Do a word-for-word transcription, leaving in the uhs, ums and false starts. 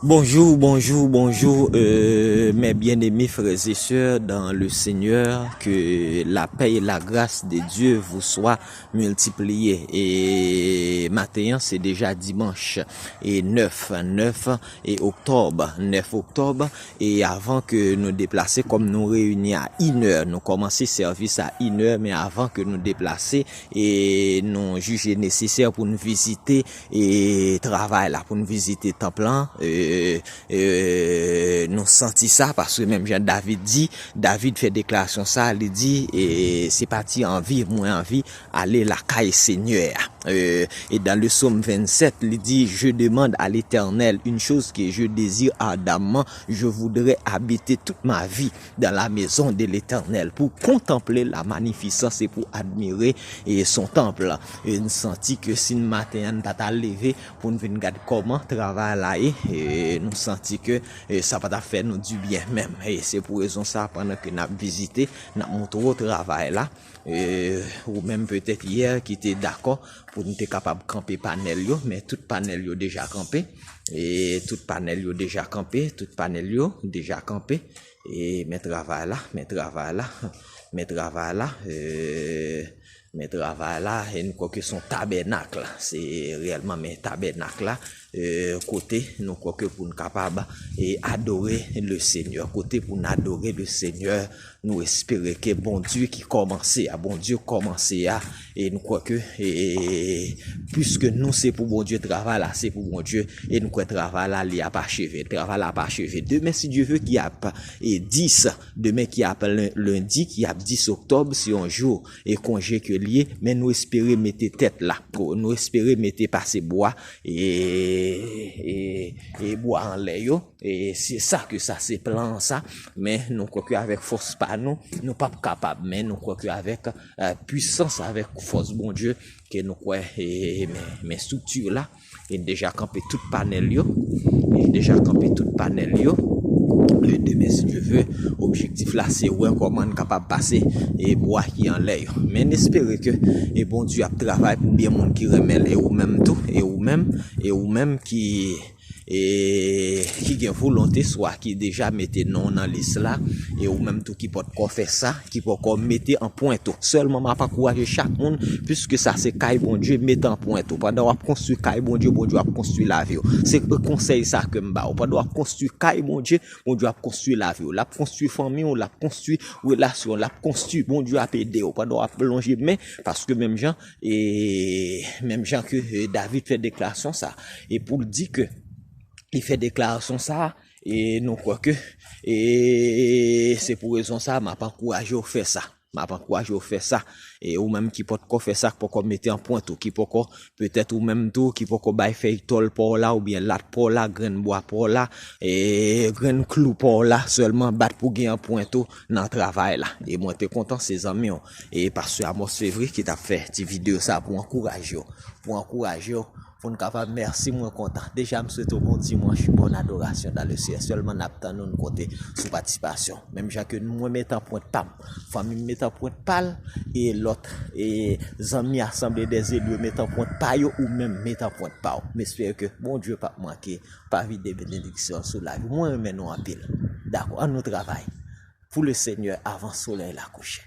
Bonjour, bonjour, bonjour, euh, mes bien-aimés frères et sœurs dans le Seigneur, que la paix et la grâce de Dieu vous soient multipliées. E maten an, se deja dimanch, e nèf, nèf e oktòb, nèf oktòb, e avan ke nou deplase, kòm nou reyini a inè, nou kòmanse sèvis a inè, men avan ke nou deplase, e nou jije nesesè pou n vizite e travay la, pou n vizite tanp lan, e, e, nou santi sa, paske menm jan David di, David fè deklarasyon sa, li di, e, se pa ti anvi, mwen anvi ale lakay Senyè a. E, e dans le psaume vingt-sept, li di, je demande à l'Éternel une chose que je désire ardemment, je voudrais habiter toute ma vie dans la maison de l'Éternel, pour contempler la magnificence et pour admirer, e, son temple. E n santi ke si n maten an n pa ta leve pou n vin gad kòman travay la ye, e, nou santi ke, e, sa pa ta fè nou dibyen menm. E se pou rezon sa, pandan ke n ap vizite, n ap montre w travay la. E, ou menm petèt yè ki te dakò pou n te kapab kanpe panèl yo, men tout panèl yo deja kanpe. E tout panèl yo deja kanpe, tout panèl yo deja kanpe. E men travay la, men travay la, men travay la, e, men travay la, e nou kwè ke se yon tabènak la. Se reyèlman men tabènak la, e, kote nou kwè ke pou n kapab, e, adore le Senyè, kote pou n adore le Senyè, nou espere ke Bondye ki kòmanse a, Bondye kòmanse a, e nou kwè ke, e, piske nou se pou Bondye, travay la se pou Bondye, e nou kwè travay la li ap acheve, travay la ap acheve. Demen, si Dye ve, ki ap, e, dis, demen ki ap len-, lendi, ki ap dis oktòb, se yon jou, e, konje ke l ye, men nou espere mete tèt la, nou espere mete pase bwa, e, e, e bwa anlè yo. E se sa ke sa, se plan an sa. Men nou kwè ke avèk fòs pa nou, nou p ap kapab. Men nou kwè ke avèk, e, pwisans, avèk fòs Bondye, ke nou kwè, e, men, men estrikti la, e deja kanpe tout panèl yo. E deja kanpe tout panèl yo. E demen, si Dye ve, objektif la, se wè kòman n kapab pase, e bwa ki anlè yo. Men n espere ke, e Bondye ap travay pou byen moun ki renmen l, e ou menm tou, e ou menm, e ou menm ki, e ki gen volonte, swa ki deja mete non w nan lis la, e ou menm tou ki pòtkò fè sa, ki pòkò mete anprent ou. Sèlman, m ap ankouraje chak moun, piske sa se kay Bondye, mete anprent ou. Pandan w ap konstwi kay Bondye, Bondye ap konstwi lavi w. Se konsèy sa ke m ba w. Pandan w ap konstwi kay Bondye, Bondye ap konstwi lavi w. L ap konstwi fanmi w, l ap konstwi relasyon, l ap konstwi, Bondye ap ede w. Pandan w ap lonje men, paske menm jan, e menm jan ke, e, David fè deklarasyon sa, e pou l di ke li fè deklarasyon sa, e nou kwè ke, e se pou rezon sa, m ap ankouraje w fè sa. M ap ankouraje w fè sa. E ou menm ki pòtkò fè sa, ki pòkò mete anprent ou, ki pòkò, petèt ou menm tou, ki pòkò bay fèy tòl pa w la, oubyen lat pa w la, grenn bwa pa w la, e grenn klou pa w la, sèlman bat pou gen anprent ou nan travay la. E mwen te kontan, se zanmi w, e pastè Amos Fevry ki t ap fè ti videyo sa pou ankouraje w, pou ankouraje w, pou n kapab, mèsi, mwen kontan. Deja, m swete w bon dimanch, bòn adorasyon dans le Seigneur. Sèlman n ap tann ou, n konte sou patisipasyon. Menm jan ke mwen mete anprent pa m, fanmi m mete anprent pa l, e lòt, e zanmi Assemblée des Élus mete anprent pa yo, ou menm mete anprent pa w. M espere ke Bondye p ap manke pa vide benediksyon sou lavi w. Mwen renmen nou anpil. Dakò, ann nou travay pou le Senyè avan solèy la kouche.